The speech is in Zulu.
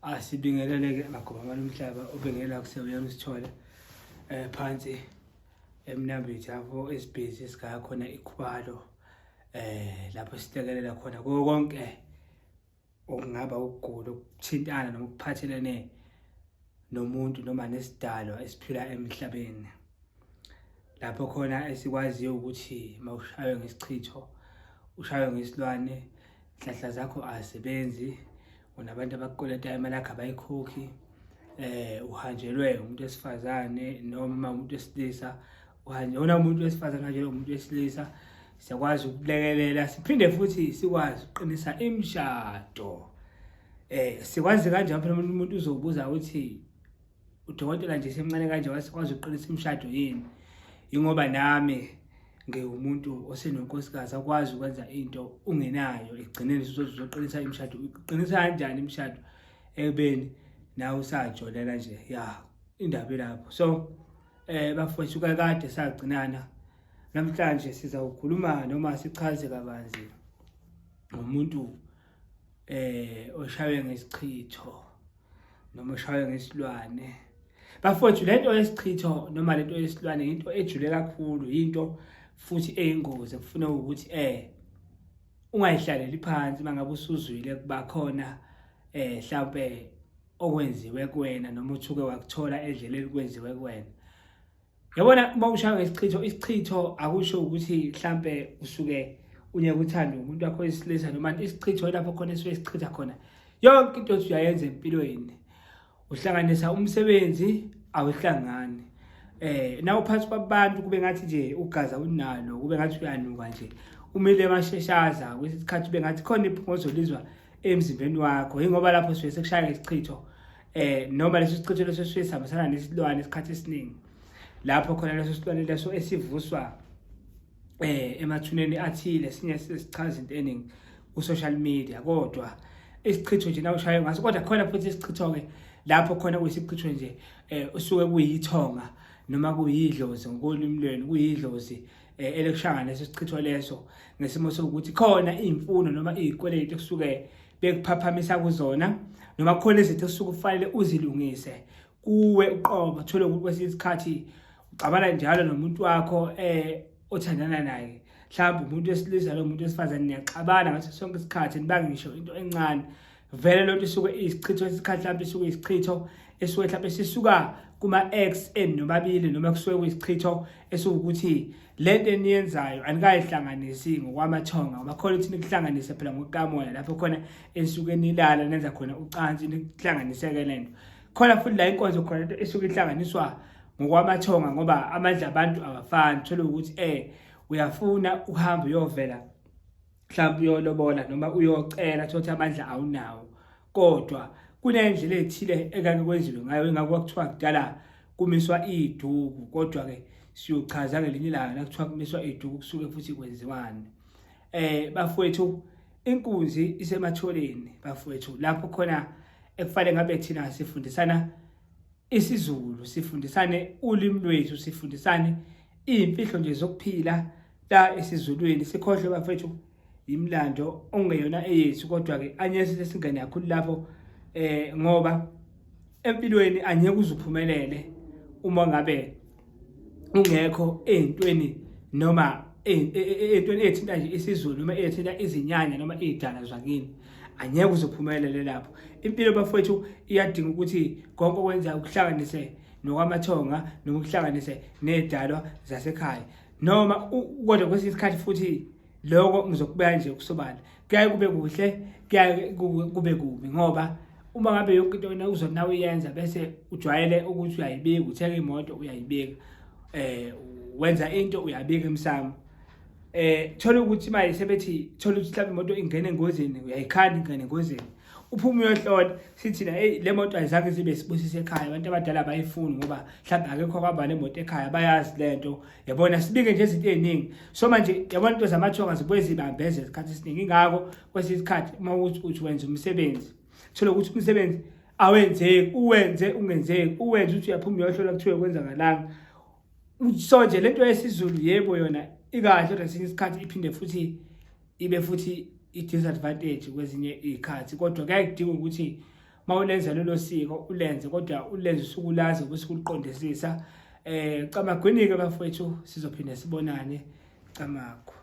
Asibingeleleke magoba malomhlaba obingelela kusewuyena usithole phansi emnambithi lapho esibhizi sigaya khona ikhubalo lapho sihlekelela khona kuko konke okungaba ukugula ukuthintana noma ukuphathelene nomuntu noma nesidalwa esiphila emhlabeni lapho khona esikwaziyo ukuthi mawushaywe ngesichitho ushaywe ngesilwane inhlahla zakho azisebenzi unabantu abakukweletayo imali yakho abayikhokhi uhanjelwe umuntu wesifazane noma umuntu wesilisa uhanjelwe umuntu wesifazane uhanjelwe umuntu wesilisa siyakwazi ukulekelela siphinde futhi sikwazi ukuqinisa imishado. Sikwazi kanjani phela umuntu uzobuza ukuthi udokotela nje semncane kanje wasikwazi ukuqinisa imishado yini? Ingoba nami ngiwumuntu osenonkosikazi akwazi ukwenza into ungenayo ekugcineni uzoqinisa imishado. Uqinisa kanjani imishado ekubeni nawe usajolela nje ya indaba ilapho. So bafowethu kakade sagcinana namhlanje sizawukhuluma noma sichaze kabanzi ngomuntu oshaywe ngesichitho noma oshaywe ngesilwane. Bafowethu lento yesichitho noma lento yesilwane into ejule kakhulu, into futhi eyingozi ekufuna ukuthi ungayihlaleli phansi mangabe usuzwile kuba khona mhlawumbe okwenziwe kuwena noma uthuke wakuthola endleleni kwenziwe kuwena. Yabona uma ushaya ngesichitho, isichitho akusho ukuthi mhlambe usuke unyeke uthando umuntu wakho wesilisa noma isichitho lapho khona esuke sichitha khona yonke into othi uyayenza empilweni. Uhlanganisa umsebenzi awuhlangani. Na uphathi kwabantu kube ngathi nje ugaza unalo, kube ngathi uyanuka nje. Umile emasheshaza kwesinye isikhathi kube ngathi khona iphunga ozolizwa emzimbeni wakho, yingoba lapho suke sekushaya ngesichitho noma leso sichitho leso suke sihambisana nesilwane isikhathi esiningi lapho khona leso silwane leso esivuswa emathuneni athile sinye sichaza into eningi ku-social media kodwa isichitho nje nawushaye ngaso. Kodwa khona futhi isichitho-ke lapho khona kuyisichitho nje usuke kuyithonga noma kuyidlozi ngokolimi lwenu kuyidlozi elikushaya leso sichitho leso ngesimo sokuthi khona iy'mfuno noma iy'kweletu ekusuke bekuphaphamisa kuzona noma khona izinto osuke kufanele uzilungise kuwe uqobo. Thole ukuthi kwesinye isikhathi uxabana njalo nomuntu wakho othandana naye, mhlawumbe umuntu wesilisa lo muntu wesifazane niyaxabana ngaso sonke isikhathi nibange ngisho into encane. Vele lonto isuke isichitho isikhathi mhlawumbe isuke isichitho esuke mhlawumbe sisuka kuma-ex enu nobabili noma kusuke kuyisichitho esukuthi lento eniyenzayo anikayihlanganisi ngokwamathonga ngoba khona ukuthi nikuhlanganise phela ngokukamoya lapho khona enisuke nilala nenza khona ucansi nikuhlanganiseke lento. Khona futhi la inkonzo khona into esuke ihlanganiswa ngokwamathonga ngoba amandla abantu awafani. Thola ukuthi uyafuna uhamba uyovela mhlawumbe uyolobola noma uyocela thothi amandla awunawo, kodwa kunendlela ethile ekake kwenziwe ngayo ingakho kuthiwa kudala kumiswa iduku. Kodwa ke siyochaza ngelinye ilanga la kuthiwa kumiswa iduku kusuke futhi kwenziwani. Bafowethu inkunzi isematholeni bafowethu, lapho khona ekufanele ngabe thina sifundisana isiZulu, sifundisane ulimi lwethu, sifundisane iy'mfihlo nje zokuphila la esiZulwini. Sikhohlwe bafethu imilando okungeyona eyethu, kodwa-ke anyesise singene kakhulu lapho ngoba empilweni angeke uze uphumelele uma ngabe ungekho ey'ntweni noma ey'ntweni ey'thinta nje isiZulu noma ey'thinta izinyanya noma iy'dala zakini, angeke uze uphumelele lapho. Impilo bafowethu iyadinga ukuthi konke okwenzayo ukuhlanganise nokwamathonga noma ukuhlanganise ney'dalwa zasekhaya noma kodwa kwesinye isikhathi futhi lokho ngizokubeka nje kusobala kuyaye kube kuhle kuyaye kube kubi, ngoba uma ngabe yonke into wena uzothi nawe uyenza bese ujwayele ukuthi uyayibika, uthenga imoto uyayibika, wenza into uyabika emsamo, thola ukuthi manje sebethi thola ukuthi mhlawumbe imoto ingena engozini uyayikhanda ingene engozini, uphume uyohlola sithi na hey le moto ayizange zibe sibusise ekhaya, abantu abadala abayifuni ngoba mhlawumbe akekho kwaba nemoto ekhaya bayazi lento yabona. Sibike nje izinto eziningi. So manje yabona into zamathonga zibuye zibambeze isikhathi esiningi, ingakho kwesinye isikhathi uma uthi wenza umsebenzi thola ukuthi umsebenzi awenzeki, uwenze ungenzeki, uwenze uthi uyaphuma uyohlola kuthiwe kwenzakalanga. So nje lento yesiZulu yebo yona ikahle, kodwa esinye isikhathi iphinde futhi ibe futhi i-disadvantage kwezinye iy'khathi, kodwa kuyaye kudinga ukuthi Mawulenza lolo siko ulenze, kodwa ulenze usuku ulazi ubusuku uliqondisisa. Camagwini-ke bafowethu, sizophinde sibonane. Camagu.